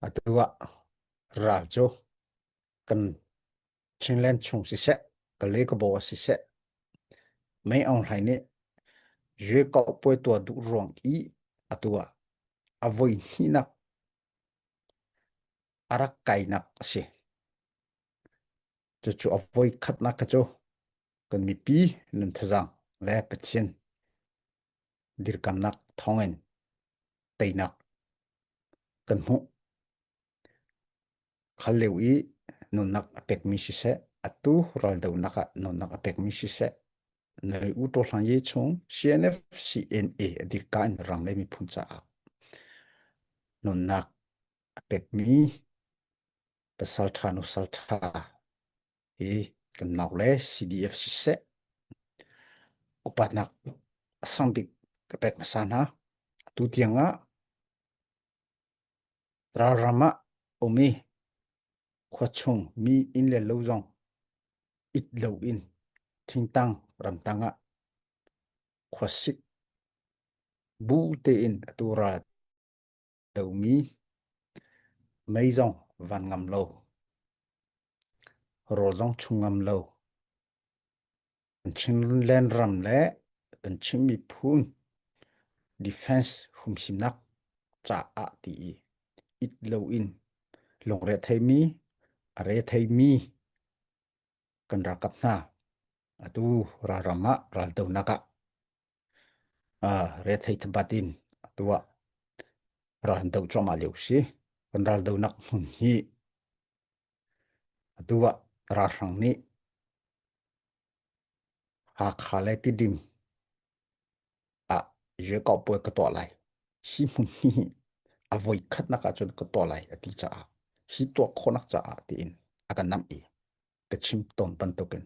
Atu ah ral cu kan Chinland chung siseh, Kalay Kabaw siseh, Mei Aung Hlaing nih Yue-kau-puai tuah duh ruang i atu ah a voi hnihnak a rak kainak a si. Cucu a voi khatnak kha cu kan mipi nun thazaang le Pathian dirkamnak thawngin teinak kan hmuh. Khal lio i nunnak a pekmi siseh, atu raldohnak ah nunnak a pekmi siseh, Noi U Taw Hlang Ye chung CNF CNA a dirka in ram le miphun caah nunnak a pekmi pasal ṭha nusal ṭha hi kan nau le CDF siseh upatnak a sang bik ka pek hmasa hna. Atu tiang ah ralram ah um i khuachung mi inn le lo zong it loin thingtang ramtang ah khuasik bu tein atu ral domi mei zong van ngam lo rawl zong chung ngam lo kan Chinland ram le kan Chin miphun defense humhimnak caah ti i it loin lungre theimi a re theimi kan ralkap hna atu ralram ah raldonak ah rethei thabat in atu ah ral an doh cuahmah lio si. Kan raldonak hmun hi atu ah ralhrang nih Hakha le Tidim ah Yekauhpuai ka tuah lai. Hi hmun hi a voi khatnak ahcun ka tuah lai a ti caah hi tuah khawhnak caah tiin a ka namh i ka chim tawn bantukin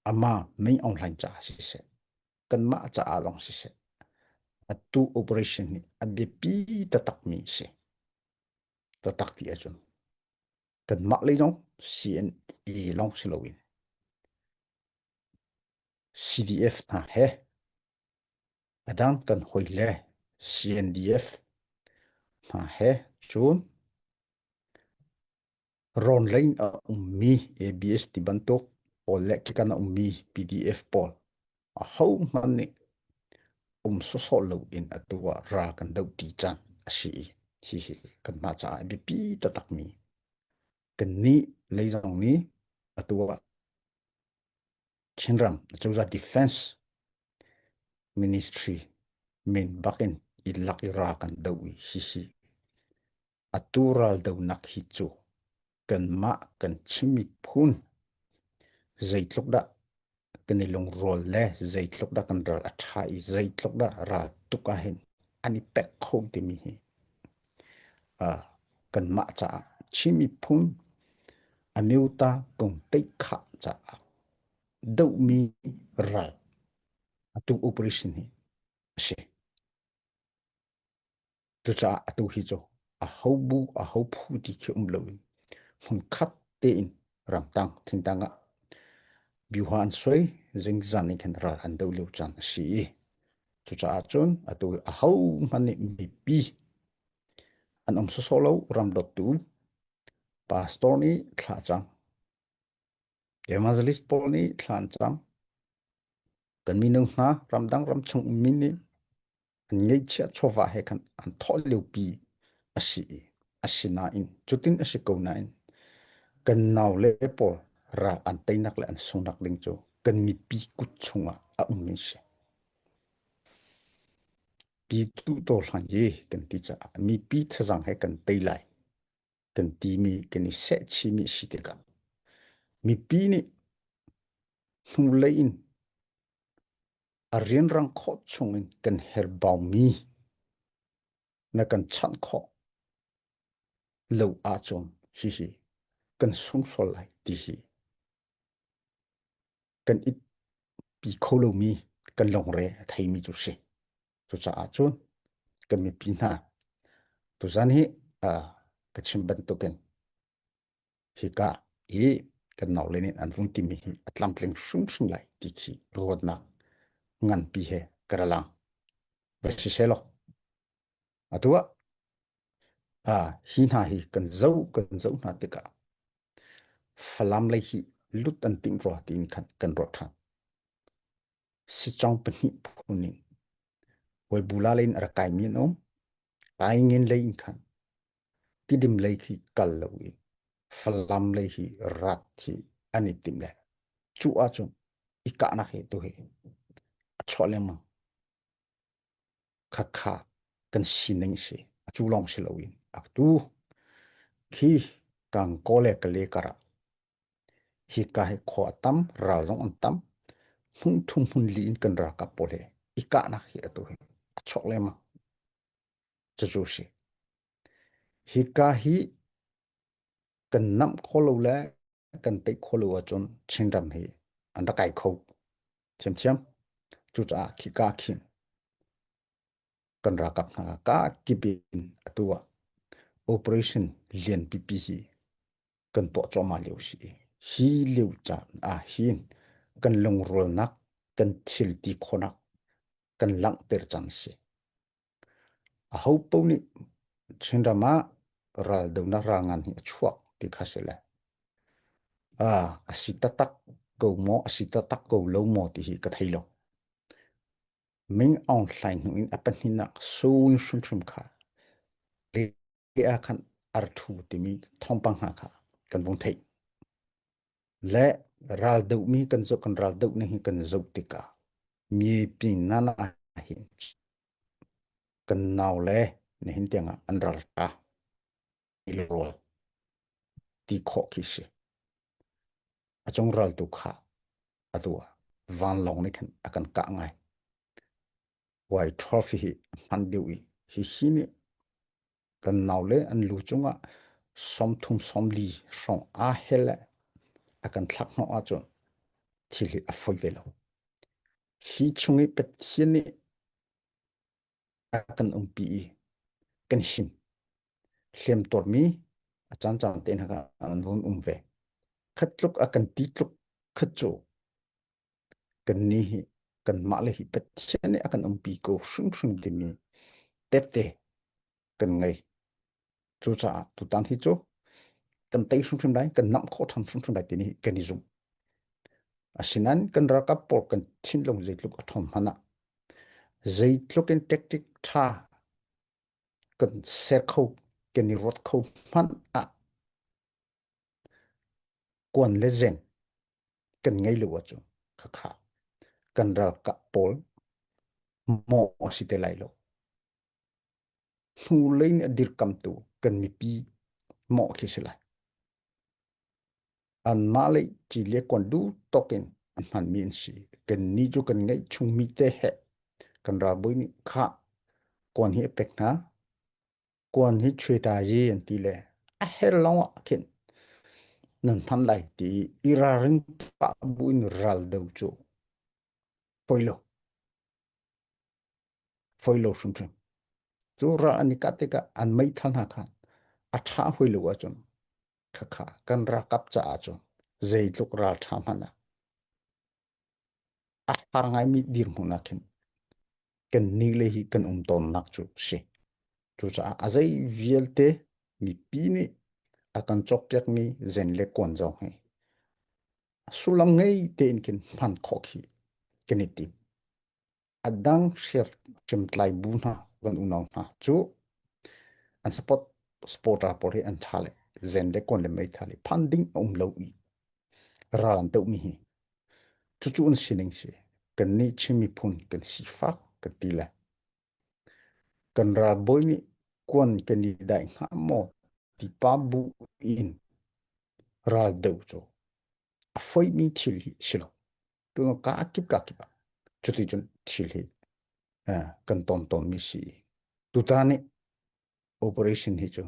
amah Mei Aung Hlaing caah siseh, kanmah caah lawng siseh, atu operation hi a biapi taktakmi a si. Taktak ti ahcun kanmah lei zong CNA lawng si loin CDF hna he a dang kan hawile CNDF hna he cun rawn lei in a ummi ABS ti bantuk pawl le kikan a ummi PDF pawl ahohmanh nih um sawsawh loin atu ah ral kan doh ṭi caan a si i hihi kanmah caah a biapi taktakmi kannih lei zong nih atu ah Chinram acozah Defense Ministry min bakin i lak i ral kan doh i hihi Atu raldohnak hi cu kanmah kan Chin miphun zeitluk dah kan i lungrual le zeitluk dah kan ral a ṭha i zeitluk dah ral tuk ahhin an i pek kho timi hi uh, kanmah caah Chin miphun amyota kong teihkhah caah dohmi ral atu operation hi a si. Cucaah atu hi cu aho bu aho phu ti khi um loin hmunkhat tein ramtang thingtang ah biuha an suai zingzan in khin ral an doh lio caan a si i cucaah cun atu aho hmanh nih mipi an um sawsawh lo ram dawttu pastor nih thla cang evangelist pawl nih thla an cam kan mino hna ramdang ramchung ummi nih an ngeihchiah chawva he khan an thawh liopi a si i asinain cutin a si ko nain kan naule pawl ral an teinak le an sungnak ding cu kan mipi kut chungah a ummi si. Pitu to hlan ye kan ti caah mipi thazang he kan tei lai kan timi kan i sehchimi si tikah mipi nih hnulei in A rianrang khawh chungin kan herhbaumi na kan chanh khawh lo ahcun hihi kan sung sual lai ti hi kan i pi kho lomi kan lungre a theimi cu si. Cucaah cun kan mipi hna tuzan hi uh, ka chim bantukin Hika i kan naule nih an vung timi hi a tlamtling hrimhrim lai ti khi ruatnak nganpi he ka ra lang. Va si selaw. Atu ah. Ah, hi hna hi kan zoh kan zoh hna tikah Falam lei hi lut an timh rua tiin khan kan ruah ṭhan. Sicong pahnih phun in Waibula lei in a rak kaimi an um. Taingen lei in khan Tidim lei khi kal lo in Falam lei hi rat hi an i tim le cu ahcun i kahnak hi tu hi a chuah lengmang. Khakha kan sining si. A cu lawng si loin atu khi Kangkaw le Kale karah hika hi khua a tam, ral zong an tam. Hmun thum hmun li in kan ralkap pawl he i kahnak hi atu hi a chuak lengmang. Cucu si. Hika hi kan namh kho lo le kan teih kho lo ahcun Chinram hi an rak kai kho thiamthiam. Cucaah khika khin kan ralkap hna ka kip in atu ah operation lian pipi hi kan tuah cuahmah lio si. Hi lio caan ah hin kan lungrualnak, kan thil ti khawhnak kan langhter cang si. Aho paoh nih Chinram ah raldonak ralngan hi a chuak ti kha si le ah a si taktak ko maw a si taktak ko lo maw ti hi ka thei lo. Ming Aung Hlaing hnu in a pahnihnak Suu hrimhrim kha le ah khan ar ṭhu timi thawngpang hna kha kan vung theih. Le ral dohmi kan zoh kan ral doh ning hi kan zoh tikah mipi nana hin kan nau le nihin tiangah an ral ṭha rawl ti khawh khi si. A cung ral tu kha atu ah vanlawng nih khan a kan kah ngai. Y12 hi a hman deuh i hi hi nih kan naule an lu cungah 30 40 hrawng aa hel le a kan thlak hnawh ahcun thil hi a fawi ve lo. Hi chung i Pathian nih a kan umpi i kan him. Hliam tuarmi a caancaan te hna an vun um ve. Khat tluk a kan ti tluk khat cu kannih hi kanmah le hi Pathian nih a kan umpi ko hrimhrim timi tette kan ngei. Cucaah tutan hi cu kan tei hrimhrim lai, kan namh khawh ṭhan hrimhrim lai timi hi kan i zumh. Asinain kan ralkap pawl kan thinlung zeitluk a ṭhawn hmanh ah zeitluk in tactic ṭha kan ser kho, kan i ruat kho hmanh ah kuan le zeng kan ngei lo ahcun khakha kan ralkap pawl maw a si te lai lo. Hnulei nih a dirkamtu kan mipi mawh khi si lai. Anmah lei ci le kuan duh tawk in a hmanmi an si. Kannih cu kan ngeih chungmi te he kan ralbawi nih khah kuan hi a pek hna. Kuan hi chueta yi an ti le a her lawng ah khin nan hman lai ti i ralring pah bu in ral do cu poi lo. Foi lo hrimhrim. Cu ral an i kah tikah an meithal hna khan a ṭha hoi lo ahcun khakha kan ralkap caah cun zeitluk ral ṭha hmanh ah a har ngaimi dirhmun ah khin kan ni le hi kan um tawnnak cu si. Cucaah a zei vialte mipi nih a kan cawkpiakmi zen le kuan zong hi sullam ngei tein khin hman khawh khi kan i tim. A dang hriamtlai bu hna kan unau hna cu an support supporter pawl hi an ṭha le zen le kawn le meithal hi phan ding a um lo i ral an dohmi hi cucu an sining si. Kannih Chin miphun kan sifak kan ti le kan ralbawi nih kuan kan i daih hnga maw ti pa bu in ral doh cu a foimi thil hi si lo. Tu ka kip ka kip ah cuti cun thil hi kan ton tawnmi si. Tutan nih operation hi cu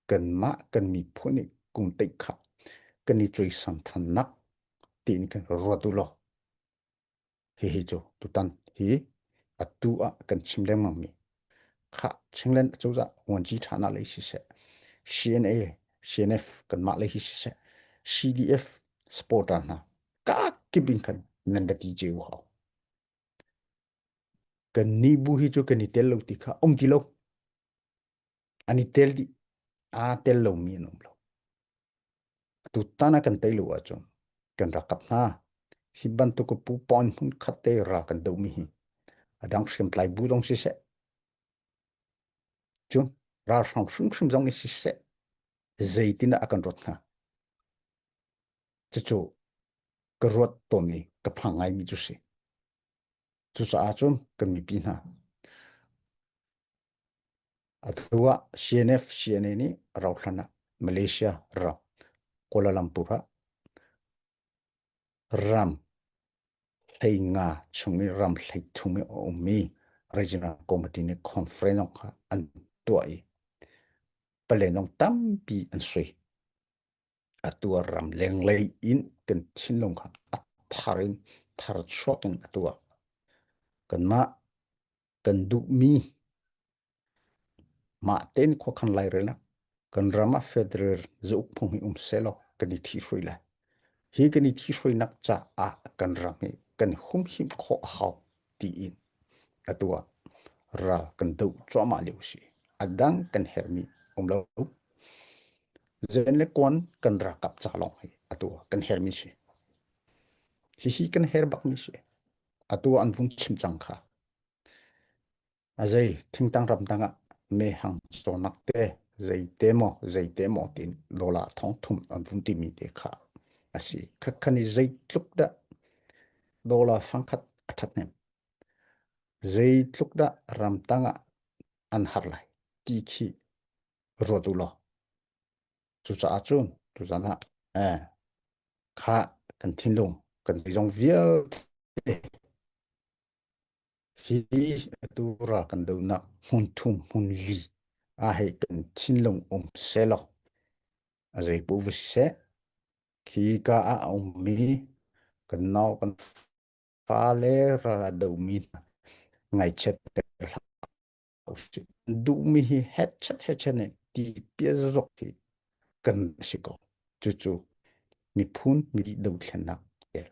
kanmah kan miphun nih kum teih kha kan i cuaisam thannak tiin kan ruat u law hihi cu tutan hi atu ah kan chim lengmang mi kha Chinland acozah vuanci ṭhana lei siseh CNA CNF kanmah lei hi siseh CDF supporter hna ka kip in khan nan ra ti ceu hau kan ni bu hi cu kan i tel lo ti kha um ti lo an i tel dih. Aa tel lomi an um lo. Atu tan ah kan tei lo ahcun kan ralkap hna hi bantuk pu pon hmun khat te ral kan dohmi hi a dang hriamtlai bu zong siseh cun ralhrang hrimhrim zong hi siseh zeitin dah a kan ruat hnga? Cucu ka ruat tawn i ka phang ngaimi cu si. Cucaah cun kan mipi hna atu ah CNF CNA nih rauhhlan ah Malaysia ram Kuala Lumpur ah ram hleinga chung i ram hleithum i a ummi regional committee nih conference zong kha an tuah i palen zong tampi an sui. Atu ah ram lenglei in kan thinlung kha a thar in thar chuak in a tuah. Kanmah kan duhmi mah tein khuakhan lairelnak kan ram ah federal zauk phung hi um sehlaw kan i thihruai lai. Hi kan i thihruainak caah kan ram hi kan humhim khawh a hau tiin atu ah ral kan doh cuahmah lio si. A dang kan herhmi um lo. Zen le kuan kan ralkap ca lawng hi atu ah kan herhmi si. Hihi kan her bakmi si. Atu ah an vung chim cang kha. A zei thingtang ramdang ah mehhang cawnak te zei te maw zei te maw tiin dollar thong thum an vun timi te kha a si. Khakhan i zeitluk dah dollar fangkhat a ṭhathnem. Zeitluk dah ramtang ah an har lai ti khi ruat u law. Cucaah cun tuzan ah eh, kha kan thinlung kan zeizong vialte Hi atu ral kan dohnak hmun thum hmun li ah hei kan thinlung um sehlaw a zeipaoh va siseh khi ka ah a ummi kan nau kan fale ral a domi hna ngaihchiatter hlah usih. Duhmi hi hetchet hetchet nih ti pia zok hi kan si ko. Cucu miphun mi dothlennak tel.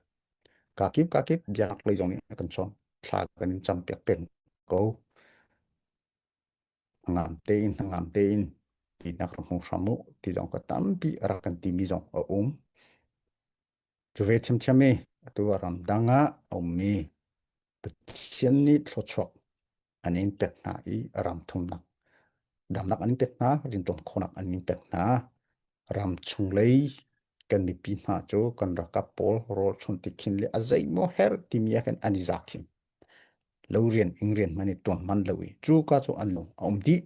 Kakip kakip biaknak lei zong nih a kan cawm. Thla kan in cam piak peng ko. Ngam tein ngam tein tinak rak hmu hram u ti zong ka tampi a rak kan timi zong a um. Cu ve thiamthiam i atu a ram dang ah a ummi Pathian nih thluachuak an in pek hna i ram thumnak damnak an in pek hna, rintuan khawhnak an in pek hna. Ram chunglei kan mipi hna cu kan ralkap pawl rawl chun ti khin le a zeimaw her timi ah khin an i za khin. Lo rian ing rian hman i tuan man lo i cu ka cu an lung a um dih.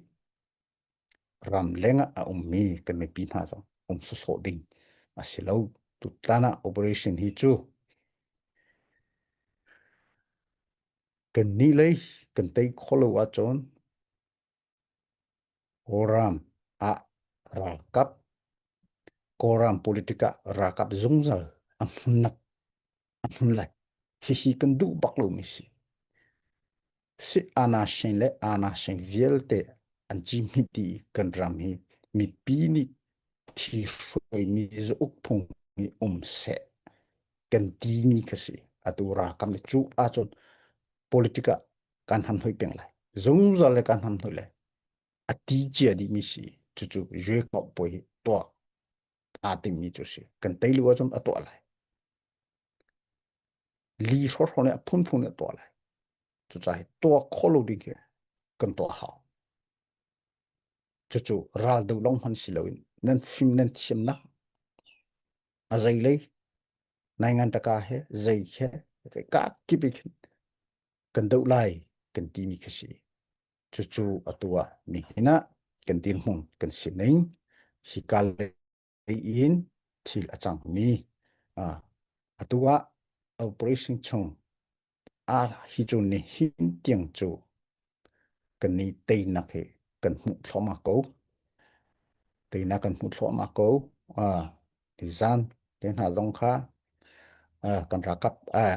Ram leng ah a ummi kan mipi hna zong um sawsawh ding a si lo. Tutlan ah operation hi cu kan nih lei kan tei khawh lo ahcun Kawlram ah ralkap Kawlram politic ah ralkap zungzal a hmunnak a hmun lai. Hihi kan duh bak lomi si. Si anashin le anashin vialte an ci hmit i kan ram hi mipi nih thi hruaimi zauk phung hi um seh kan timi kha si. Atu ralkap nih cu ahcun politic ah kan ham hoi peng lai. Zungzal le kan ham hoi lai. A ti cia dihmi si. Cucu yue kop poi hi tuah aa timmi cu si. Kan tei lu ahcun a tuah lai. Li hrawhraw nih a phunphun nih a tuah lai. Cucaah hi tuah khawh lo ding hi kan tuah hau. Cucu ral do lawng hman si loin nan fim nan thiamnak a zei lei nai ngan taka he zei he ka kip i khin kan doh lai kan timi khi si. Cucu atu ah nihin ah kan dirhmun kan sining hika lei in thil a cangmi atu ah operation chung a hi cu nihin tiang cu kan ni teinak hi kan hmuh thluahmah ko. Teinak kan hmuh thluahmah ko. Nizan te hna zong kha kan ralkap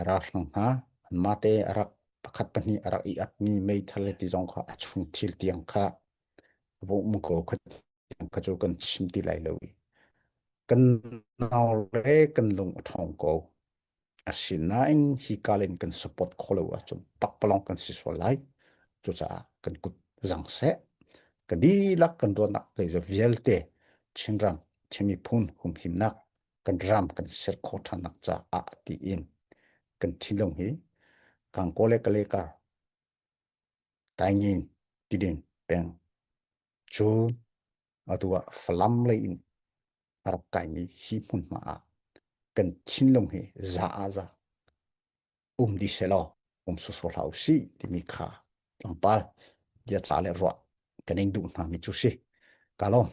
ralhrang hna anmah te a rak pakhat pahnih a rak i apmi meithal ti zong kha a chung thil tiang kha va um ko kha tiang kha cu kan chim ti lai lo i kan nau le kan lung a ṭhawng ko. Asinain hi kal in kan support kho lo ahcun pakpalawng kan si sual lai. Cucaah kan kut zang seh. Ka dihlak kan ruahnak lei vialte Chinram, Chin miphun humhimnak kan ram kan ser khawh ṭhannak caah tiin kan thinlung hi Kangkaw le Kalay kar Taingin Tidin peng cu atu ah Falam lei in a rak kaimi hi hmunhma ah kan thinlung hi za ah za um dih selaw um sawsawh hlah usih timi kha tlawmpal bia ca le ruah kan in duh hna mi cu si. Ka lawm.